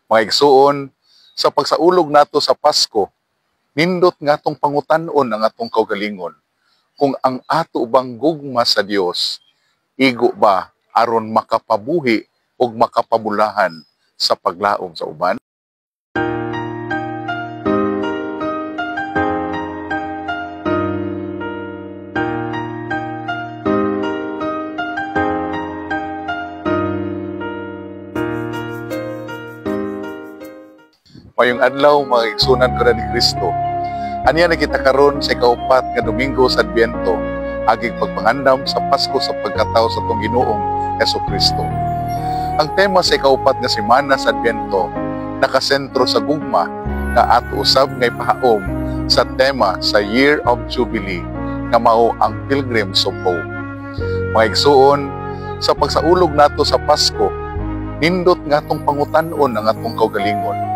Mga igsuon, sa pagsaulog nato sa Pasko, nindot nga atong pangutan-on ang atong kaugalingon kung ang ato bang gugma sa Dios igo ba aron makapabuhi ug makapabulahan sa paglaom sa uban. Mayong adlaw, mga igsunan ko na ni Kristo. Aniya na kita karon sa ikaupat nga Domingo sa Adbyento, agig pagpangandam sa Pasko sa pagkatao sa atong Ginoong Hesukristo. Ang tema sa ikaupat nga semana sa Adbyento nakasentro sa gugma nga ato usab nga ipahaom sa tema sa Year of Jubilee nga mao ang Pilgrims of Hope. Mga igsuon, sa pagsaulog nato sa Pasko, nindot nga atong pangutan-on ang atong kaugalingon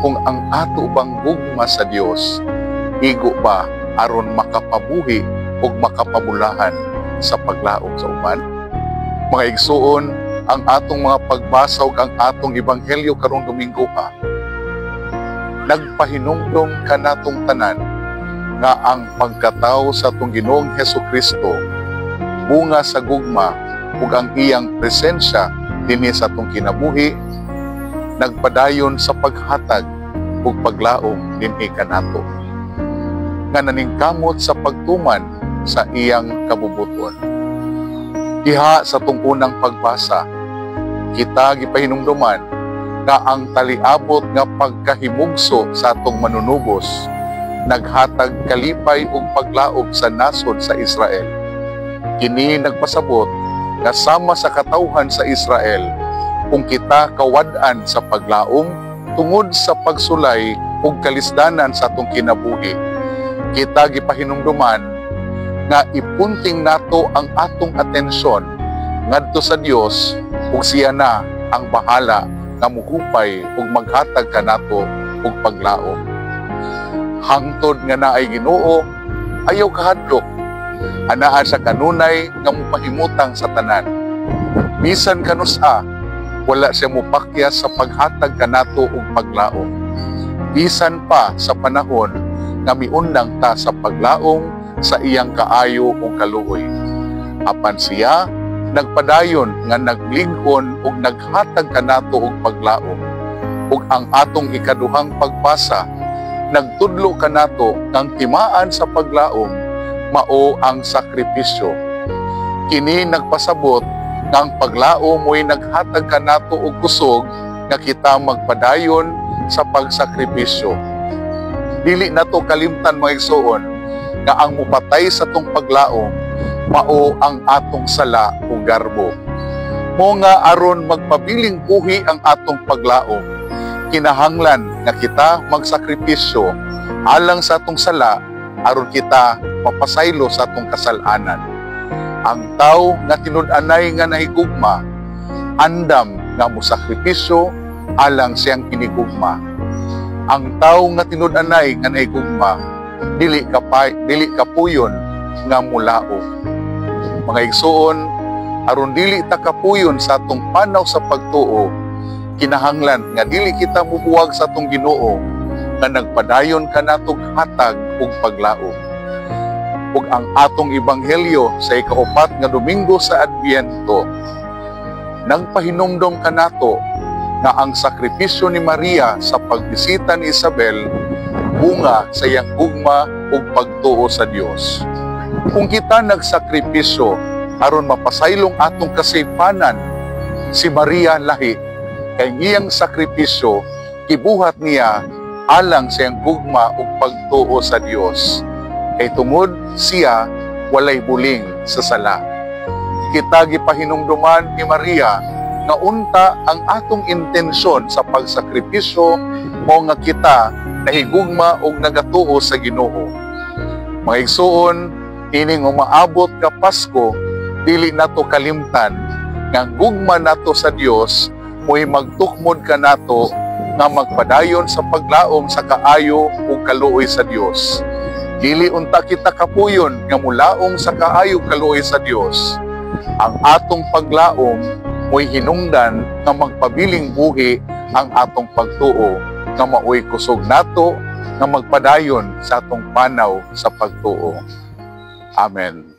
kung ang ato bang gugma sa Dios igo ba aron makapabuhi ug makapabulahan sa paglaom sa uban. Mga igsuon, ang atong mga pagbasa ug ang atong ebanghelyo karong Domingo ha, nagpahinumdom kanatong tanan nga ang pagkatawo sa atong Ginoong Hesukristo bunga sa gugma ug ang iyang presensya dinhi sa atong kinabuhi nagpadayon sa paghatag ug paglaom dinhi kanato nga naningkamot sa pagtuman sa iyang kabubuton. Diha sa atong unang pagbasa, kita gipahinumduman nga ang taliabot nga pagkahimugso sa atong manunubos naghatag kalipay ug paglaom sa nasod sa Israel. Kini nagpasabot nga sama sa katawhan sa Israel, kung kita kawad-an sa paglaom tungod sa pagsulay ug kalisdanan sa atong kinabuhi, kita gipahinumduman nga ipunting nato ang atong atensyon ngadto sa Dios ug siya na ang bahala nga muhupay ug maghatag kanato og paglaom. Hangtod nga naay Ginoo, ayaw kahadlok. Anaa sa kanunay nga mopahimutang sa tanan. Bisan kanusa, wala siya mopakyas sa paghatag kanato og paglaom. Bisan pa sa panahon nga miundang ta sa paglaom sa iyang kaayo ug kaluoy. Apan siya nagpadayon nga naglig-on ug naghatag kanato og paglaom. Ug ang atong ikaduhang pagbasa nagtudlo kanato ngang timaan sa paglaom mao ang sakripisyo. Kini nagpasabot nga ang paglaom mo'y naghatag kanato og kusog nga kita magpadayon sa pagsakripisyo. Dili nato kalimtan, mga igsuon, nga ang mupatay sa atong paglaom mao ang atong sala o garbo. Mo nga aron magpabiling buhi ang atong paglaom, kinahanglan nga kita magsakripisyo alang sa atong sala aron kita mapasaylo sa atong kasalanan. Ang tawo nga tinud-anay nga nahigugma, andam nga mosakripisyo alang siyang hinigugma. Ang tawo nga tinud-anay nga nahigugma, dili kapuyon nga mulaom. Mga igsuon, aron dili ta kapuyon sa atong panaw sa pagtuo, kinahanglan nga dili kita mubuwag sa atong Ginoo nga nagpadayon kanatog hatag ug paglaom. Ug ang atong ebanghelyo sa ikaupat nga Domingo sa Adbyento nagpahinumdom kanato nga ang sakripisyo ni Maria sa pagbisita ni Isabel bunga sa iyang gugma ug pagtuo sa Dios. Kung kita nagsakripisyo aron mapasaylong atong kasaypanan, si Maria lahi kay iyang sakripisyo gibuhat niya alang sa iyang gugma ug pagtuo sa Dios. Kay tungod siya walay buling sa sala. Kita gipahinumduman ni Maria nga unta ang atong intensyon sa pagsakripisyo mao nga kita nahigugma og nagatuo sa Ginoo. Mga igsuon, ining umaabot nga Pasko, dili nato kalimtan nga ang gugma nato sa Dios mo'y magtukmod kanato nga magpadayon sa paglaom sa kaayo ug kaluoy sa Dios. Dili unta kita kapuyon nga mulaom sa kaayo kaluoy sa Dios. Ang atong paglaom mo'y hinungdan nga magpabiling buhi ang atong pagtuo nga maoy kusog nato nga magpadayon sa atong panaw sa pagtuo. Amen.